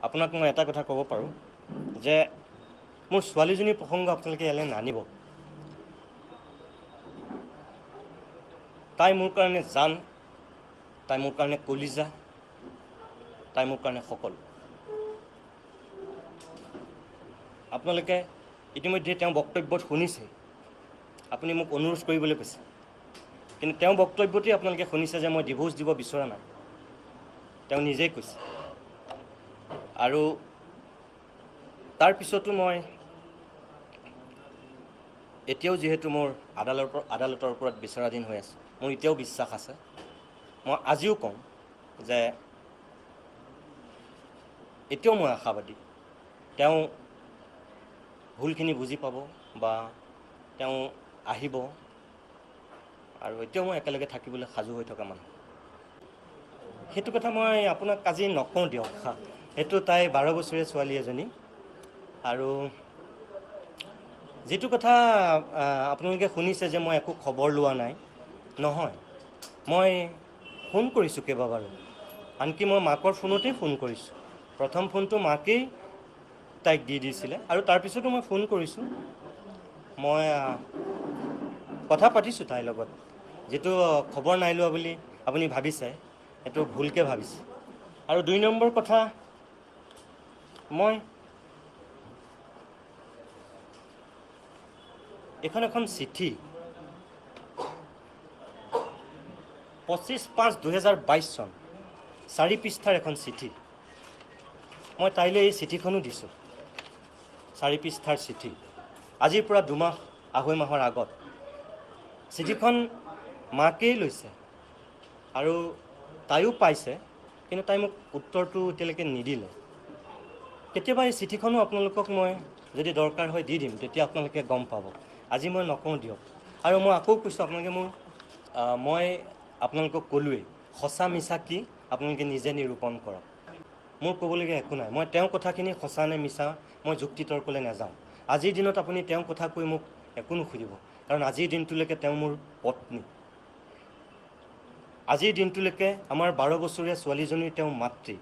আপোনাক মই এটা কথা ক'ব পাৰোঁ যে মোৰ ছোৱালীজনীৰ প্ৰসংগ আপোনালোকে ইয়ালৈ নানিব। তাই মোৰ কাৰণে জান, তাই মোৰ কাৰণে কলিজা, তাই মোৰ কাৰণে সকলো। আপোনালোকে ইতিমধ্যে তেওঁ বক্তব্যত শুনিছে, আপুনি মোক অনুৰোধ কৰিবলৈ কৈছে, কিন্তু তেওঁ বক্তব্যতেই আপোনালোকে শুনিছে যে মই ডিভ'ৰ্চ দিব বিচৰা নাই, তেওঁ নিজেই কৈছে। আৰু তাৰপিছতো মই এতিয়াও যিহেতু মোৰ আদালতৰ ওপৰত বিচাৰাধীন হৈ আছে, মোৰ এতিয়াও বিশ্বাস আছে। মই আজিও কওঁ যে এতিয়াও মই আশাবাদী তেওঁ ভুলখিনি বুজি পাব বা তেওঁ আহিব, আৰু এতিয়াও মই একেলগে থাকিবলৈ সাজু হৈ থকা মানুহ। সেইটো কথা মই আপোনাক আজি নকওঁ দিয়ক। সেইটো তাই 12 বছৰীয়া ছোৱালী এজনী, আৰু যিটো কথা আপোনালোকে শুনিছে যে মই একো খবৰ লোৱা নাই, নহয়, মই ফোন কৰিছোঁ কেইবাবাৰো, আনকি মই মাকৰ ফোনতেই ফোন কৰিছোঁ। প্ৰথম ফোনটো মাকেই তাইক দি দিছিলে, আৰু তাৰপিছতো মই ফোন কৰিছোঁ, মই কথা পাতিছোঁ তাইৰ লগত। যিটো খবৰ নাই লোৱা বুলি আপুনি ভাবিছে, সেইটো ভুলকৈ ভাবিছে। আৰু 2 নম্বৰ কথা, মই এইখন এখন চিঠি 25/5/2022 চন, 4 পৃষ্ঠাৰ এখন চিঠি। মই তাইলৈ এই চিঠিখনো দিছোঁ, 4 পৃষ্ঠাৰ চিঠি, আজিৰ পৰা 2 আঢ়ৈ মাহৰ আগত। চিঠিখন মাকেই লৈছে আৰু তাইও পাইছে, কিন্তু তাই মোক উত্তৰটো এতিয়ালৈকে নিদিলে। কেতিয়াবা এই চিঠিখনো আপোনালোকক মই যদি দৰকাৰ হয় দি দিম, তেতিয়া আপোনালোকে গম পাব। আজি মই নকওঁ দিয়ক। আৰু মই আকৌ কৈছোঁ, আপোনালোকে মোৰ মই আপোনালোকক ক'লোৱেই, সঁচা মিছা কি আপোনালোকে নিজে নিৰূপণ কৰক। মোৰ ক'বলগীয়া একো নাই। মই তেওঁৰ কথাখিনি সঁচা নে মিছা মই যুক্তি তৰ্কলৈ নাযাওঁ। আজিৰ দিনত আপুনি তেওঁৰ কথা কৈ মোক একো নুসুধিব, কাৰণ আজিৰ দিনটোলৈকে তেওঁ মোৰ পত্নী। আজিৰ দিনটোলৈকে আমাৰ 12 বছৰীয়া ছোৱালীজনীৰ তেওঁ মাতৃ।